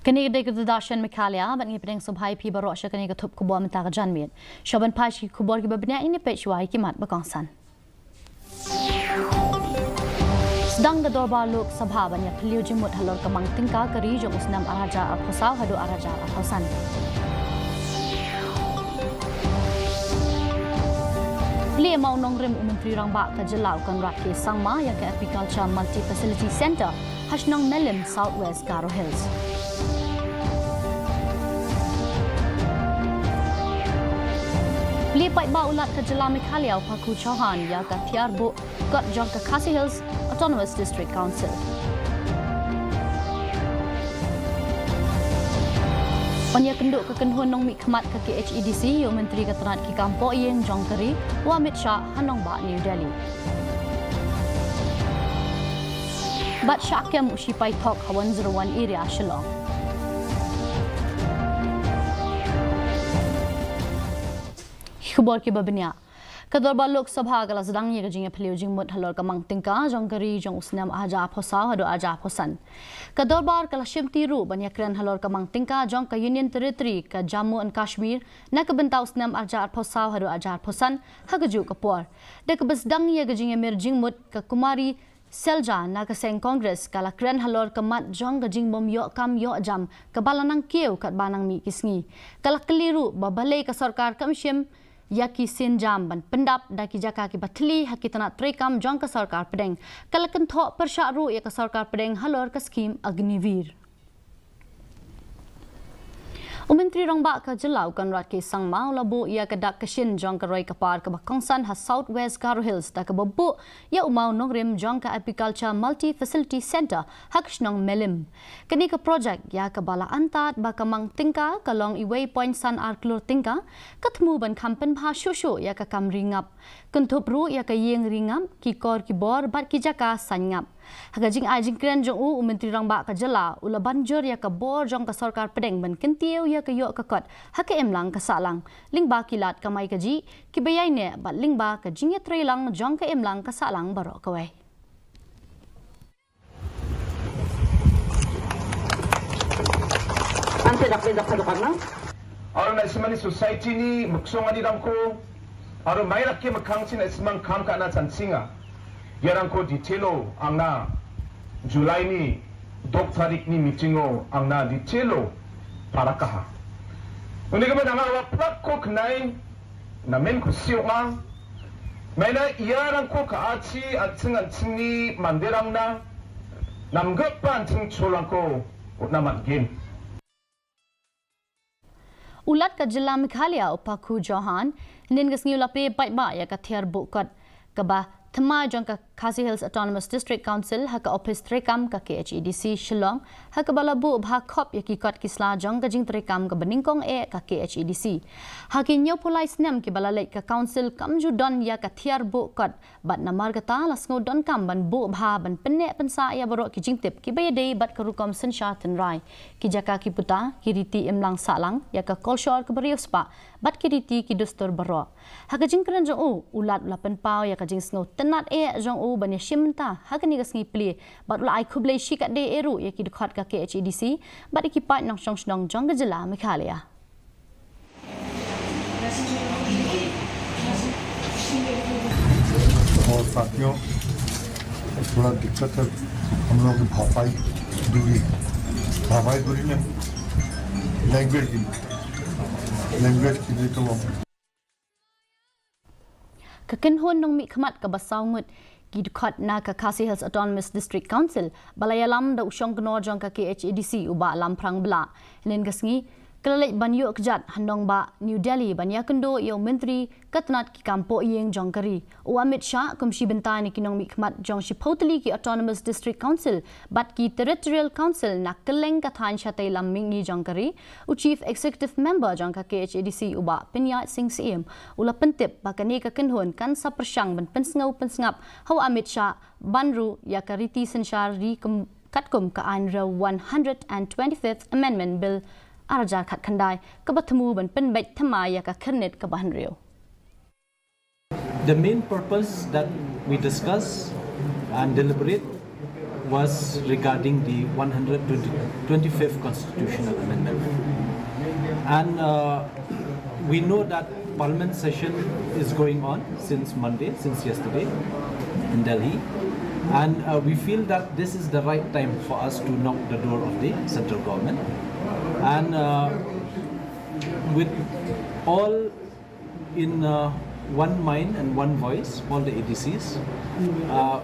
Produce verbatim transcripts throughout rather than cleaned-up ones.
Kane ka dei ka Doordarshan Meghalaya, bad ngi pdiang sngewbha ïa phi baroh sha kane ka thup khubor mynta ka janmiet. Sha ban phai sha ki khubor kiba bniah, ngin ïa peit shuwa ïa ki mat ba kongsan. Sdang ka dorbar Lok Sabha ban ïa phylliew jingmut halor ka mang tyngka ka ri jong u snem ar hajar arphew saw haduh ar hajar arphew san. Plie mawnongrim u Myntri Rangbah ka jylla u Conrad K Sangma ïa ka Apiculture Multi Facility Centre ha shnong Melim, South West Garo Hills. Plie paidbah u Lat ka jylla Meghalaya u Phakhu Chauhan ïa ka thiar buh kot jong ka Khasi Hills Autonomous District Council. Ban ïakynduh ka kynhun nongmihkhmat ka K H A D C ïa u Myntri ka tnat ki kam pohïing jong ka ri u Amit Shah ha nongbah New Delhi. Bad shah kem u shipai thok ha one zero one area Shillong. Ki khubor kiba bniah. Ka dorbar Lok Sabha ka la sdang ïa ka jingïaphylliew jingmut halor ka mang tyngka jong ka ri jong u snem ar hajar arphew saw haduh ar hajar arphew san. Ka dorbar ka la shimti ruh ban ïakren halor ka mang tyngka jong ka Union Territory ka Jammu and Kashmir na ka bynta u snem ar hajar arphew saw haduh ar hajar arphew san ha kajuh ka por. Da kaba sdang ïa ka jingïamir jingmut, ka Kumari Selja na ka seng Congress ka la kren halor ka mat jong ka jingbym ïoh kam ïoh jam kaba la nang kiew katba nang mih ki sngi. Ka la kylli ruh ba balei ka sorkar kam shim ïa ki sienjam ban pyndap da ki jaka kiba thylli ha ki tnat treikam jong ka sorkar pdeng. Ka la kynthoh pyrshah ruh ïa ka sorkar pdeng halor ka skhim Agniveer. U Myntri Rangbah ka jylla u Conrad K Sangma u la buh ïa ka dak ka shin jong ka roi ka par kaba kongsan ha South West Garo Hills da kaba buh ïa u mawnongrim jong ka Apiculture Multi Facility Centre ha ka shnong Melim. Kane ka projek ïa kaba la antad ba ka mang tyngka ka long iwei point san ar klur tyngka, ka thmu ban kham pynbha shuh shuh ïa ka kam ri ngap. Kynthup ruh ïa ka ïing ri ngap, ki kor ki bor bad ki jaka saiñ ngap. Ha ka jingai jingkren jong u, u Myntri Rangbah ka jylla u la ban jur ïa ka bor jong ka sorkar pdeng ban kyntiew ïa ka ïoh ka kot ha ka imlang ka sahlang, lyngba ki lad kamai kajih kiba ïaineh bad lyngba ka jingïatreilang jong ka imlang ka sahlang baroh kawei. Ante dak dak dak na. Aro na ismani society ni muksong ani dam ko. Aro mai rak ke makang chin ismang kam ka na chan singa. Yarang ko detail o ang na July ni dok tarik ni meeting o ang na detail o para kaha. Uni ka ba nanga wa plak ko knai na men ko siok nga. Mai na ïarang ko ka achi an ching an ching ni manderang na. Nam gep pa an ching cholang ko ut na mat gin. U Lat ka jylla Meghalaya u Phakhu Chauhan, hynnin ka sngi u la plie paidbah ïa ka thiar buh kot kaba thymmai jong ka Khasi Hills Autonomous District Council ha ka ophis treikam ka K H A D C Shillong, ha kaba la buh bha khop ïa ki kot ki sla jong ka jingtreikam kaba nyngkong eh ka K H A D C. Ha ki hynñiewphew lai snem kiba la leit ka council kam ju don ïa ka thiar buh kot, bad namar kata la sngew donkam ban buh bha ban pynneh pynsah ïa baroh ki jingtip kiba ïadei bad ka rukom synshar tynrai, ki jaka ki puta, ki riti imlang sahlang, ïa ka kolshor kaba riewspah bad ki riti ki dustur baroh. Ha ka jingkren jong u, u Lat u la pynpaw ïa ka jingsngew tynnad eh jong u ban ïashim bynta ha kane ka sngi plie, bad u la ai khublei shikatdei eh ruh ïa ki dkhot ka K H A D C bad ïa ki paid nongshong shnong jong ka jylla Meghalaya. और साथियों, थोड़ा दिक्कत है, हम लोग की भोपाई दूरी, भोपाई दूरी में लैंग्वेज की, लैंग्वेज की नहीं तो Ka kynhun nongmihkhmat kaba saw ngut ki dkhot na ka Khasi Hills Autonomous District Council ba la ïalam da u shongknor jong ka K H A D C u Bah Lamphrang Blah, hynnin ka sngi ka la leit ban ïuh kjat ha nongbah New Delhi ban ïakynduh ïa u Myntri ka tnat ki kam pohïing jong ka ri u Amit Shah, kum shi bynta na ki nongmihkhmat jong shiphew tylli ki Autonomous District Council bad ki Territorial Council na kylleng ka thaiñ shatei lam mihngi jong ka ri. U Chief Executive Member jong ka K H A D C u Bah Pyniaid Singh Syiem u la pyntip ba kane ka kynhun kan sa pyrshang ban pynsngew pynsngap ha u Amit Shah ban ruh ïa ka riti synshar ri kum, katkum ka aiñ rew one hundred and twenty-fifth Amendment Bill ar hajar khatkhyndai kaba thmu ban pynbeit thymmai ïa ka khyrnit kaba hynriew. The main purpose that we discuss and deliberate was regarding the one hundred twenty, twenty-fifth constitutional amendment. And uh, we know that parliament session is going on since Monday, since yesterday in Delhi. And uh, we feel that this is the right time for us to knock the door of the central government. And uh, with all in uh, one mind and one voice, all the A D Cs, uh,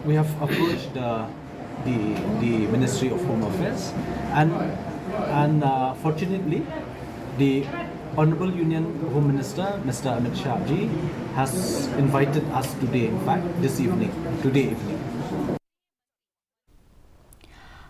we have approached the, the, the Ministry of Home Affairs, and, and uh, fortunately, the Honorable Union Home Minister, Mister Amit Shah ji, has invited us today, in fact, this evening, today evening.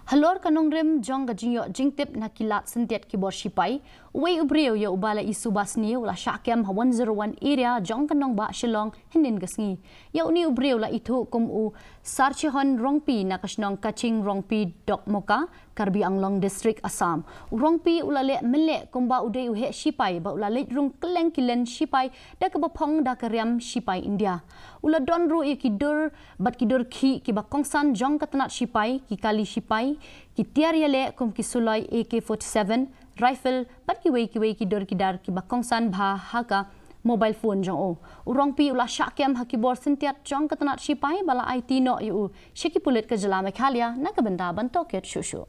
Halor ka nongrim jong ka jingïoh jingtip na ki lad syntiat ki bor shipai, uwei u briew ïa uba la i suba sniew u la shah kem ha one zero one area jong ka nongbah Shillong hynnin ka sngi. Ïa une u briew la ithuh kum u Sarchihon Rongpi na ka shnong Kaching Rongpi, Dokmoka, Karbi Anglong District, Assam. U Rongpi u la leh mynleh kumba u dei u heh shipai bad u la leit rung kylleng ki len shipai da kaba phong da ka riam shipai India. U la don ruh ïa ki dur bad ki dur khih kiba kongsan jong ka tnat shipai, ki kali shipai, ki tiar ïaleh kum ki suloi A K forty-seven rifle bad kiwei kiwei ki dur ki dar kiba kongsan bha ha ka mobile phone jong u. U Rongpi u la shah kem ha ki bor syntiat jong ka tnat shipai ba la aiti noh ïa u sha ki pulit ka jylla Meghalaya na ka bynta ban tohkit shuh shuh.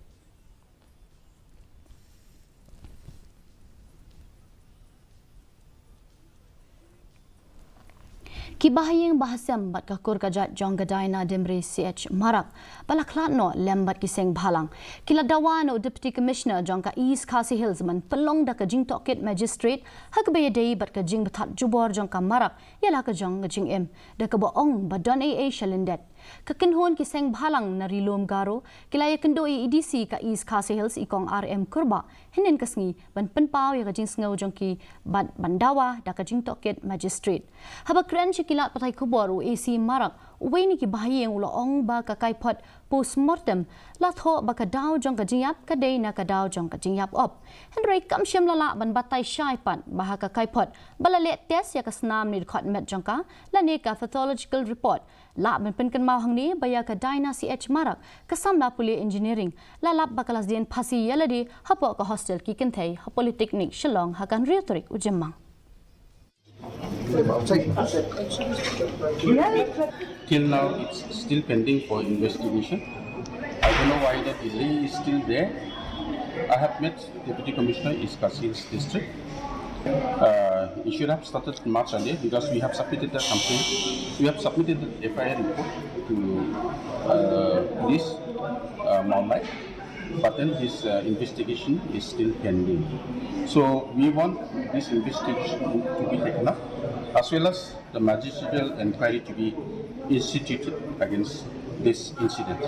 Ki bahaïing bahasem bad ka kur ka jait jong ka Daina Dimri C H Marak ba la khlad noh lem bad ki seng bhalang, ki la dawa na u Deputy Commissioner jong ka East Khasi Hills ban pynlong da ka jingtohkit Magistrate ha kaba ïadei bad ka jingbthad jubor jong ka Marak ïa la ka jong ka jingim, da kaba ong ba don ei ei sha lyndet. Ka kynhun ki seng bhalang na Ri Lum Garo ki la ïakynduh ïa i D C ka East Khasi Hills, i Kong R M Kurbah, hynnin ka sngi ban pynpaw ïa ka jingsngew jong ki bad ban dawa da ka jingtohkit Magistrate. Haba kren sha ki lad pathai khubor, u A C Marak, uwei na ki bahaïing, u la ong ba ka kaiphod post mortem la thoh ba ka daw jong ka jingïap ka dei na ka daw jong ka jingïap op. Hynrei kam shym la lah ban batai shai pat ba ha ka kaiphod ba la leh test ïa ka snam ne dkhot met jong ka lane ka pathological report. Lah ban pynkynmaw hangne ba ïa ka Daina C H Marak, ka samla pule engineering, la lap ba ka la sdien phasi ïa lade hapoh ka hostel ki kynthei ha Polytechnic Shillong ha ka hynriew tarik u Jymmang. Till now, it's still pending for investigation. I don't know why the delay is still there. I have met Deputy Commissioner, East Khasi Hills District. Uh, it should have started much earlier because we have submitted the complaint. We have submitted the F I R report to uh, police uh, Mawlai, but then this uh, investigation is still pending. So we want this investigation to be taken up, as well as the magisterial inquiry to be instituted against this incident.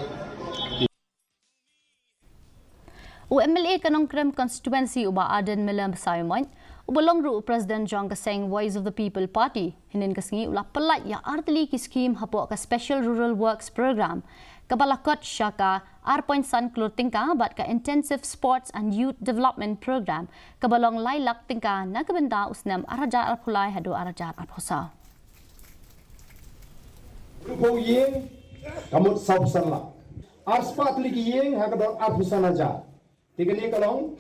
U M L A ka Nongkrem Constituency, u Bah Ardent Miller Basaiawmoit, uba long ruh u President jong ka seng Voice of the People Party, hynnin ka sngi u la pyllait ïa artylli ki skhim hapoh ka Special Rural Works Programme, kaba la kot sha ka ar point san klur tyngka, bad ka Intensive Sports and Youth Development Programme, kaba long lai lak tyngka na ka bynta u snem ar hajar arphew lai haduh ar hajar arphew saw. Arphew ïing ka mut saw phew san lak. Ar spah tylli ki ïing ha ka don arphew san hajar. Te kane ka long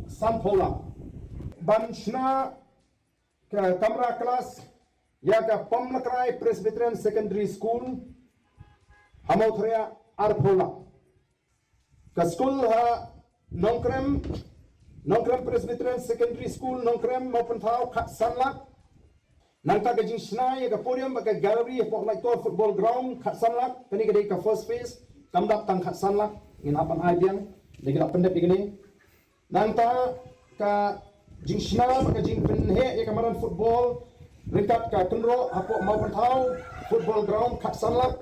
sanphew lak. Ban shna ka kamra klas ïa ka Pamlakrai Presbyterian Secondary School ha Mawthariah, arphew lak. Ka skul ha Nongkrem, Nongkrem Presbyterian Secondary School Nongkrem, Mawpynthaw, khatsan lak. Nangta ka jingshna ïa ka podium bad ka gallery hapoh Laittor Football Ground, khatsan lak. Kane ka dei ka first phase, kam dap tang khatsan lak, ngin hap ban ai biang. Lei ki dap pyndep ïa kane. Nangta ka jingshna bad ka jingpynheh ïa ka madan football ryngkat ka kynroh hapoh Mawpynthaw Football Ground, khatsan lak.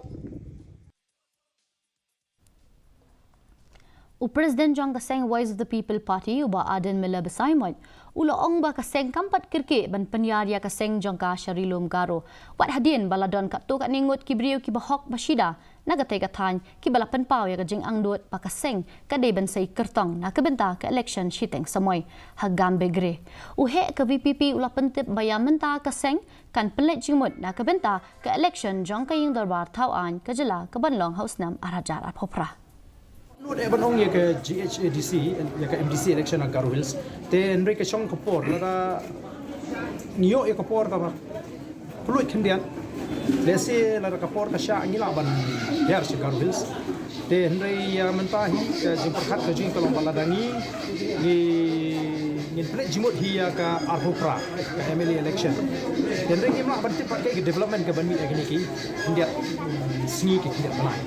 U President jong ka seng Voice of the People Party, u Bah Ardent Miller Basaiawmoit, u la ong ba ka seng kam pat kyrkieh ban pynïar ïa ka seng jong ka sha Ri Lum Garo. Wat hadien ba la don katto katne ngut ki briew kiba hok ba shida na katei ka thaiñ kiba la pynpaw ïa ka jingangnud ba ka seng ka dei ban sei kyrtong na ka bynta ka election shiteng samoi ha Gambegre. U heh ka V P P u la pyntip ba ïa mynta ka seng kan pynleit jingmut na ka bynta ka election jong ka ïing dorbar thaw aiñ ka jylla ka ban long ha u snem ar hajar arphew phra. Lut eh ban ong ïa ka G H A D C, ïa ka M D C election ha Garo Hills. Te hynrei ka shong ka por, lada ngi ïoh ïa ka por kaba pynlut khyndiat. Lehse lada ka por ka shah ngi lah ban hiar sha Garo Hills. Te hynrei ïa mynta hi ka jingpyrkhat ka jong ngi ka long ba lada ngi, ngi, ngin pynleit jingmut hi ïa ka arphew phra, ka M L A election. Te hynrei ngim lah ban tip pat kaei ka development ka ban mih ha kine ki khyndiat sngi ki khyndiat bnai.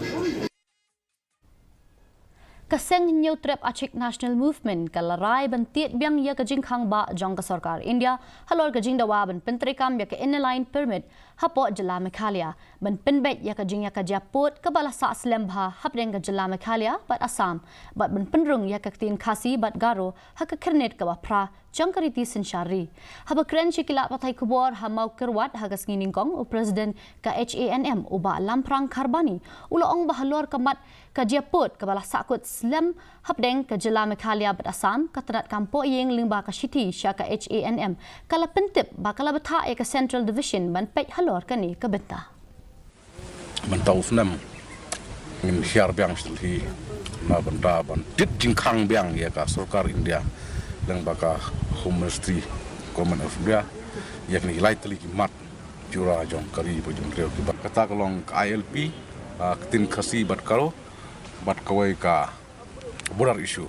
Ka seng Hynñiewtrep Achik National Movement ka la rai ban tied biang ïa ka jingkhang bah jong ka sorkar India halor ka jingdawa ban pyntreikam ïa ka Inner Line Permit hapoh jylla Meghalaya, ban pynbeit ïa ka jingïakajia pud kaba la sah slem bha hapdeng ka jylla Meghalaya bad Assam, bad ban pynrung ïa ka ktien Khasi bad Garo ha ka khyrnit kaba phra jong ka riti synshar ri. Haba kren sha ki lad pathai khubor ha Mawkyrwat ha ka sngi nyngkong, u President ka H A N M u Bah Lamphrang Kharbani u la ong ba halor ka mat ka jia pud kaba la sahkut slem hapdeng ka jylla Meghalaya bad Assam, ka tnad kam pohïing lyngba ka shithi sha ka H A N M ka la pyntip ba ka la bthah ïa ka Central Division ban peit halor kane ka bynta. Mynta u snem ngin hiar biang sha Delhi na bynta ban tied jingkhang biang ïa ka sorkar India lyngba ka Home Ministry, Government of India, ïa kine ki lai tylli ki mat jura jong ka ri bad jong ka briew kiba, kata ka long ka I L P, ah, ka ktien Khasi bad Garo, bad kawei ka border issue.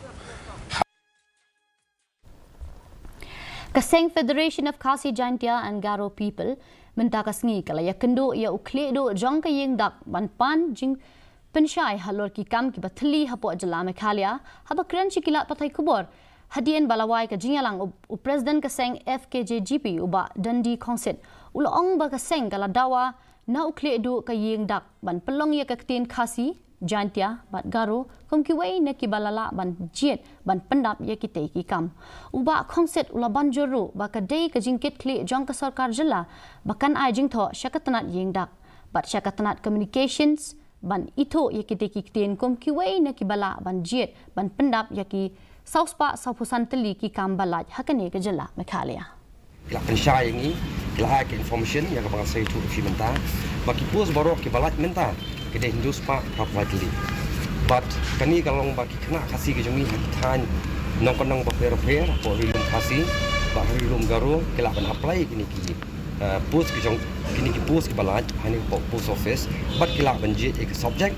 Ka seng Federation of Khasi Jaintia and Garo People mynta ka sngi ka la ïakynduh ïa u khlieh duh jong ka ïing dak ban pan jingpynshai halor ki kam kiba thylli hapoh jylla Meghalaya. Haba kren sha ki lad pathai khubor hadien ba la wai ka jingïalang, u, u President ka seng F K J G P u Bah Dundee Khongsit u la ong ba ka seng ka la dawa na u khlieh duh ka ïing dak ban pynlong ïa ka ktien Khasi, Jaintia bad Garo kum kiwei na kiba la lah ban jied ban pyndap ïa kitei ki kam. U Bah Khongsit u la ban jur ruh ba ka dei ka jingkitkhlieh jong ka sorkar jylla ba kan ai jingthoh sha ka tnad ïing dak bad sha ka tnad communications ban ithuh ïa kitei ki ktien kum kiwei na kiba lah ban jied ban pyndap ïa ki saw spah saw phew san tylli ki kam ba lait ha kane ka jylla Meghalaya. Ki la pynshai ïa ngi, ki la ai ka information ïa kaba nga sa ïathuh ïa phi mynta ba ki post baroh kiba lait mynta ki dei hynriew spah phra phew lai tylli. Bad kane ka long ba ki khynnah Khasi ki jong ngi ha ki thaiñ nongkyndong bapher bapher hapoh Ri Lum Khasi bad Ri Lum Garo ki lah ban apply ïa kine ki, eh, post ki jong, kine ki post kiba lait hangne hapoh post office bad ki lah ban jied ïa ki subject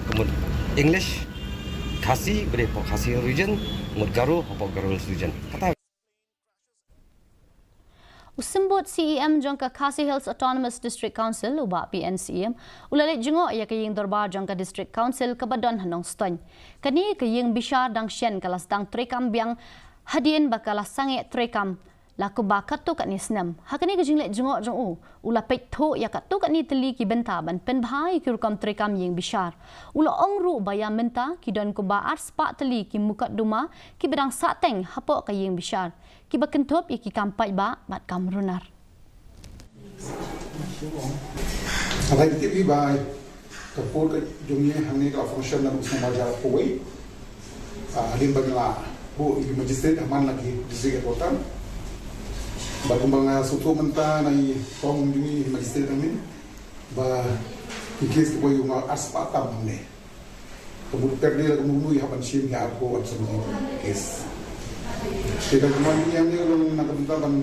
ka mut English, Khasi ba dei hapoh Khasi Region, mut Garo hapoh Garo Hills Region. Kata U Symbud C E M jong ka Khasi Hills Autonomous District Council, u Bah P N Syiem, u la leit jngoh ïa ka ïing dorbar jong ka District Council kaba don ha Nongstoiñ. Kane ka ïing bishar dang shen ka la sdang treikam biang hadien ba ka la sangeh treikam la kumba katto katne snem. Ha kane ka jingleit jngoh jong u, u la peit thuh ïa katto katne tylli ki bynta ban pynbha ïa ki rukom treikam ïing bishar. U la ong ruh ba ïa mynta ki don kumba ar spah tylli ki mukotduma kiba dang sah teng hapoh ka ïing bishar, kiba kynthup ïa ki kam paidbah bad kam runar. Nga tip hi ba ka court ka jong ngi hangne ka la function naduh u snem ar hajar arphew wei. Ah, hadien ba ngi la buh ïa ki magistrate ha man la ki district headquarter. Bad kumba nga sngewthuh mynta na i kong jong ngi magistrate hangne ba ki case kiba ïoh nga ar spah tam hangne. Ka mut per day la ka mut ngi hap ban shim ïa arphew ar spah case. Te ka jingwan jong ngi hangne ka long na ka bynta ban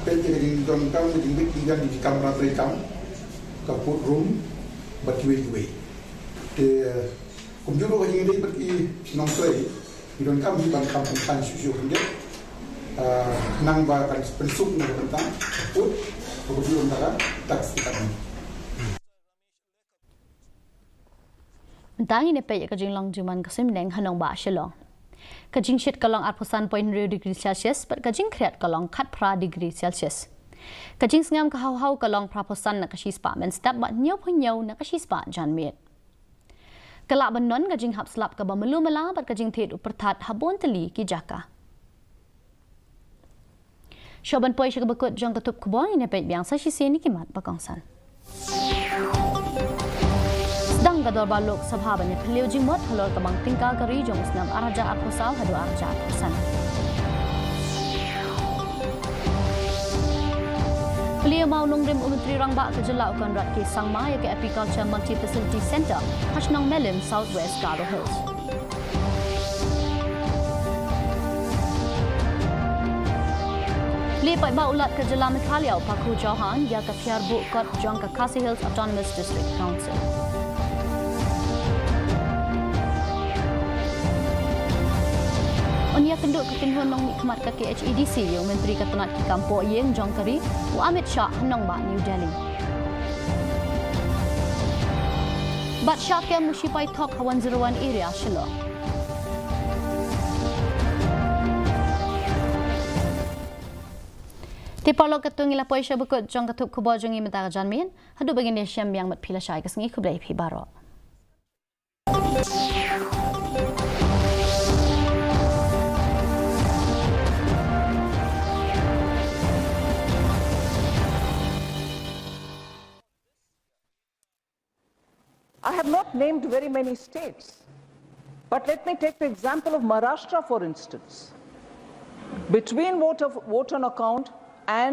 peit ïa ka jingdonkam ka jingbit jingbiang ki kamra treikam, ka court room bad kiwei kiwei. Te kumjuh ruh ka jingïadei bad ki nongtrei, ngi donkam hi ban kham pynthang shuh shuh khyndiat. Ah, khnang ba kan pynsuk na ka bynta ka court, ka court room, ka tax, ka tax. Mynta ngin ïa peit ïa ka jinglong jingman ka suiñbneng ha nongbah Shillong. Ka jingshit ka long arphew san point hynriew degree Celsius bad ka jingkhriat ka long khatphra degree Celsius. Ka jingsngem ka haw haw ka long phraphew san na ka shispah mynstep bad hynñiewphew hynñiew na ka shispah janmiet. Ka lah ban don ka jinghap slap kaba malu mala bad ka jingthied u pyrthat ha bun tylli ki jaka. Shuwa ban poi sha kaba kut jong ka tup khubor, ngin ïa peit biang sa shisien ïa ki mat ba kongsan. Sdang ka dorbar Lok Sabha ban ïa phylliew jingmut halor ka bang tyngka ka ri jong u snem ar hajar arphew saw haduh ar hajar arphew san. Plie mawnongrim u Myntri Rangbah ka jylla u Conrad K Sangma ïa ka Apiculture Multi Facility Centre ha shnong Melin, South West Garo Hills. Plie paidbah u Lat ka jylla Meghalaya u Pakhu Chauhan ïa ka thiar buh kot jong ka Khasi Hills Autonomous District Council. Un ïakynduh ka kynhun nongmihkhmat ka K H A D C ïa u Myntri ka tnat ki kam poh ïing jong ka ri u Amit Shah ha nongbah New Delhi. Bad shah kem u shipai thok ha one zero one area Shillong. Te paralok, katto ngi la poi sha ba kut jong ka tup khubor jong ngi mynta ka janmiet. Haduh ba ngin ïashem biang bad phi lashai ka sngi, khublei phi baroh. I have not named very many states, but let me take the example of Maharashtra, for instance. Between vote, of, vote on account and